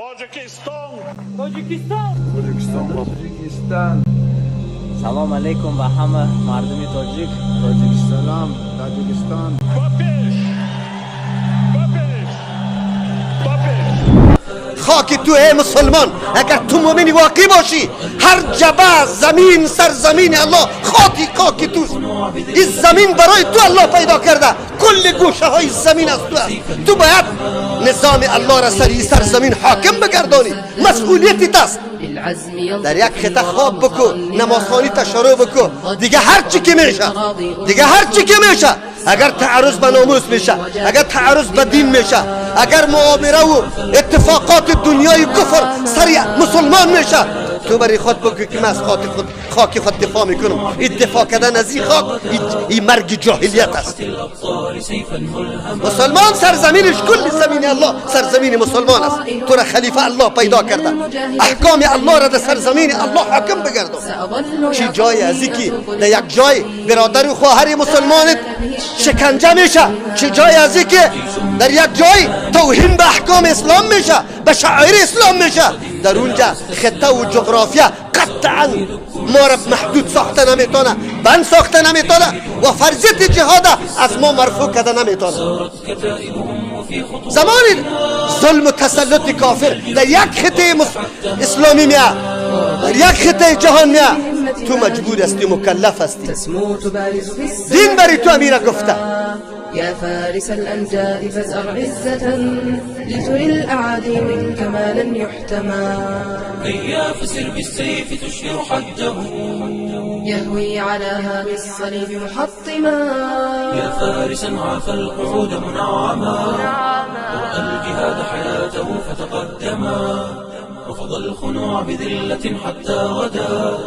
Тоҷикистон. Тоҷикистон. Тоҷикистон. Тоҷикистон. Салом алейкум ба ҳама мардуми тоҷик. Тоҷикистон. Тоҷикистон. Ба пеш, ба пеш, ба пеш! خاک تو ای مسلمان، اگر تو مؤمن واقعی باشی، هر جبه زمین، سرزمین الله خاکی خاک توست. این زمین برای تو الله پیدا کرده. کل گوشه های زمین از تو است. تو باید نظام الله را سر سرزمین حاکم بگردانی. مسئولیت است. در یک خطه خواب بکو، نمازخانی تشرع بکو، دیگه هر چی که میشه، دیگه هر چی که میشه، اگر تعرض به ناموس میشه، اگر تعرض به دین میشه، اگر مؤامره و اتفاقات دنیای کفر سر مسلمان میشه، تو برای خود بگو که من از خاک خود، خاک خود دفاع میکنم. این دفاع کردن از این خاک، این مرگ جاهلیت است. مسلمان سرزمینش، کل زمین الله سرزمین مسلمان است. تو را خلیفه الله پیدا کرده، احکام الله را در سرزمین الله حاکم بگردان. چی جای از که در یک جای برادر و خواهر مسلمانت شکنجه میشه، چه جای از که در یک جای توهین به احکام اسلام میشه، به شعائر اسلام میشه، در اونجا خطه و جغرافیا قطعا ما را محدود ساخته نمیتونه، بند ساخته نمیتونه و فرضیت جهاد از ما مرفوع کرده نمیتونه. زمان ظلم و تسلط کافر در یک خطه اسلامی میاد، در یک خطه جهان میاد، تو مجبور هستی، مکلف هستی. دین برای تو امیره گفته. يا فارس الأمجاد فازأر عزة لتري الأعادي منك ما لن يحتمى. هيا فسر بالسيف تشهر حده. يهوي على هام الصليب محطما. يا فارسا عافى القعود منعما، ورأى الجهاد حياته فتقدما، رفض الخنوع بذلة حتى غدا.